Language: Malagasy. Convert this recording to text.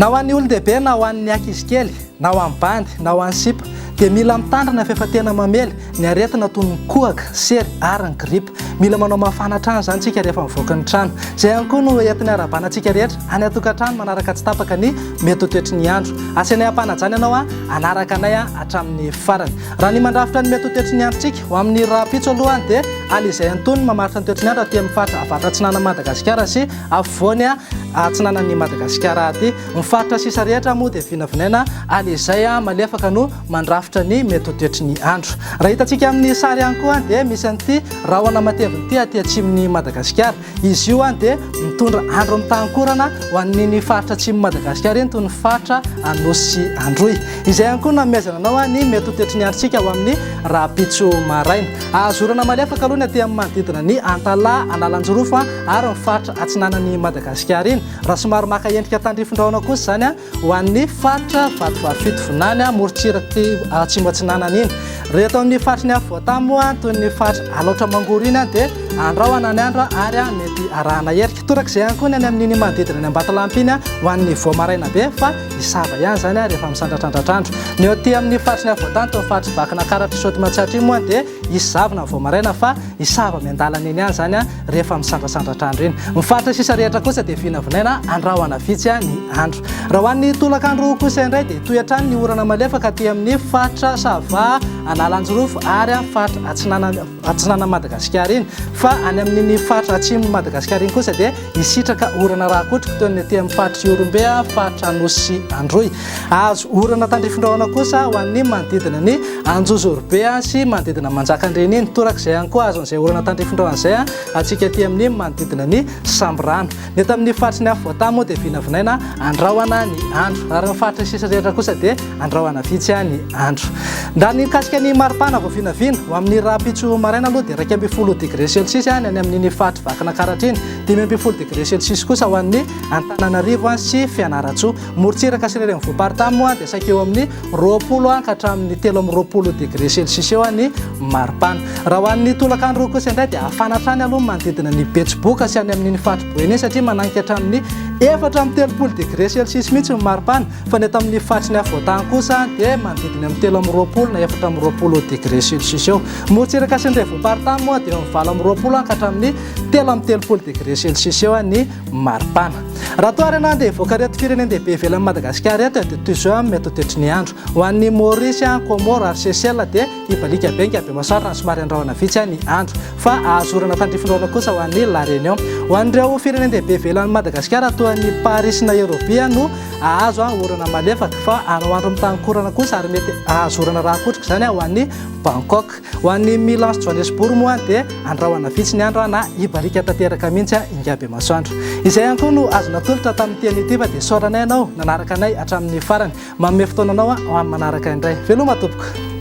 Na ho an'ny olon-dehibe na ho an'ny ankizy kely, na ho an'ny bandy na ho an'ny sipa dia mila mitandrina fa efa tena mamely ny aretina toy ny kohaka, sery ary ny gripa. Mila manao mafana hatrany izany isika rehefa mivoaka ny trano. Izay ihany koa no entin'ny arahabana antsika rehetra any an-tokantrano manaraka tsy tapaka ny mety ho toetry ny andro. Asainay am-panajana ianao hanaraka anay hatramin'ny farany. Raha ny mandrafitra ny mety ho toetry ny androntsika ho amin'ny rahampitso aloha dia alizay antonony mamaritra ny toetry ny andro aty amin'ny faritra avaratra atsinanan'i Madagasikara sy afovoany atsinanan'i Madagasikara aty. Ny faritra sisa rehetra moa dia vinavinaina alizay malefaka no mandrafitra ny mety ho toetry ny andro. Raha hitantsika amin'ny sary ihany koa dia misy an'ity rahona matevina ity aty atsimon'i Madagasikara. Izy io dia mitondra andro mitahan-korana ho an'iny faritra atsimon'i Madagasikara iny toy ny faritra Anosy sy Androy. Izay ihany koa no nanomezana anao ny mety ho toetry ny androntsika ho amin'ny rahampitso maraina. Ahazo orana malefaka aloha ny aty amin'ny manodidina ny Antalaha, Analanjirofo ary ny faritra atsinanan'i Madagasikara iny. Raha somary maka endrika tandrifin-drahona kosa izany ho an'ny faritra Vatovavy Fitovinany, morontsiraky atsimo atsinanana iny. Raha eto amin'ny faritry ny afovoantany moa, toy ny faritra Alaotra Mangoro iny dia andrahona ny andro ary mety arahana herika. Torak'izay ihany koa ny any amin'iny manodidina ny Ambatolampy iny ho an'ny vao maraina be fa hisava ihany izany rehefa misandratrandratr'andro. Ny eo aty amin'ny faritry ny afovoantany toy ny faritry Vakinankaratra sy Matsiatra iny moa dia hisy zavona vao maraina fa hisava miandalana eny ihany izany rehefa misandrasandratra andro iny. Ny faritra sisa rehetra kosa dia vinavinaina andrahona vitsy ny andro. Raha ho an'ny tolakandro kosa indray dia hitohy hatrany ny orana malefaka aty amin'ny faritra Sava, Analanjirofo ary faritra atsinanan'i Madagasikara iny. Fa any amin'iny faritra atsimon'i Madagasikara iny kosa dia hisitraka orana rahakotroka toy ny aty amin'ny faritr'i Ihorombe, faritra Anosy sy Androy. Hahazo orana tandrifin-drahona kosa ho an'ny manodidina ny Anjozorobe sy manodidina Manjakandriana iny. Torak'izay ihany koa azon'izay orana tandrifin-drahona izay antsika aty amin'ny manodidina ny Sambirano. Ny eto amin'ny faritry ny afovoantany moa dia vinavinaina andrahona ny andro. Ary ny faritra sisa rehetra kosa dia andrahona vitsy ny andro. Raha ny mikasika ny maripana vao vinavina, ho amin'ny rahampitso maraina aloha dia 11 degré celsius ny any amin'iny faritry Vakinankaratra iny, 15 degré celsius kosa ho an'ny Antananarivo sy Fianarantsoa. Morontsiraka sy ny renivohi-paritany moa dia saika eo amin'ny 20 ka hatramin'ny 23 degré celsius eo ny maripana. Raha ho an'ny tolakandro kosa indray dia hafana hatrany aloha ny manodidina ny Betsiboka sy any amin'iny faritry Boeny iny satria mananika hatramin'ny 34 degré celsius mihitsy ny maripana fa ny eto amin'ny faritry ny afovoantany kosa dia manodidina amin'ny 23 na 24 degré celsius eo. Morontsiraka sy ny renivohi-paritany moa dia eo amin'ny 28 ka hatramin'ny 33 degré celsius eo ny maripana. Raha toa ary ianao handeha hivoaka ireto firenen-dehibe ivelan'i Madagasikara ireto dia toy izao ny mety ho toetry ny andro. Ho an'i Maorisy, Comores ary Seychelles dia hibaliaka be ny Bemasoandro ary somary andrahona vitsy ny andro. Fa hahazo orana tandrifin-drahona kosa ho an'i La Réunion. Ho an'ireo firenen-dehibe ivelan'i Madagasikara toa an'i Paris sy Nairobi no hahazo orana malefaka fa hanao andro mitankorana kosa ary mety hahazo orana rahakotroka izany ho an'i Bangkok. Ho an'i Milan sy Johannesburg moa dia andrahona vitsy ny andro na hibaliaka tanteraka mihitsy ingahy Bemasoandro. Izay ihany koa no azo natolotra tamin'ity anio ity fa dia isaorana ianao nanaraka anay hatramin'ny farany. Manome fotoana anao ho amin'ny manaraka indray. Veloma tompoko.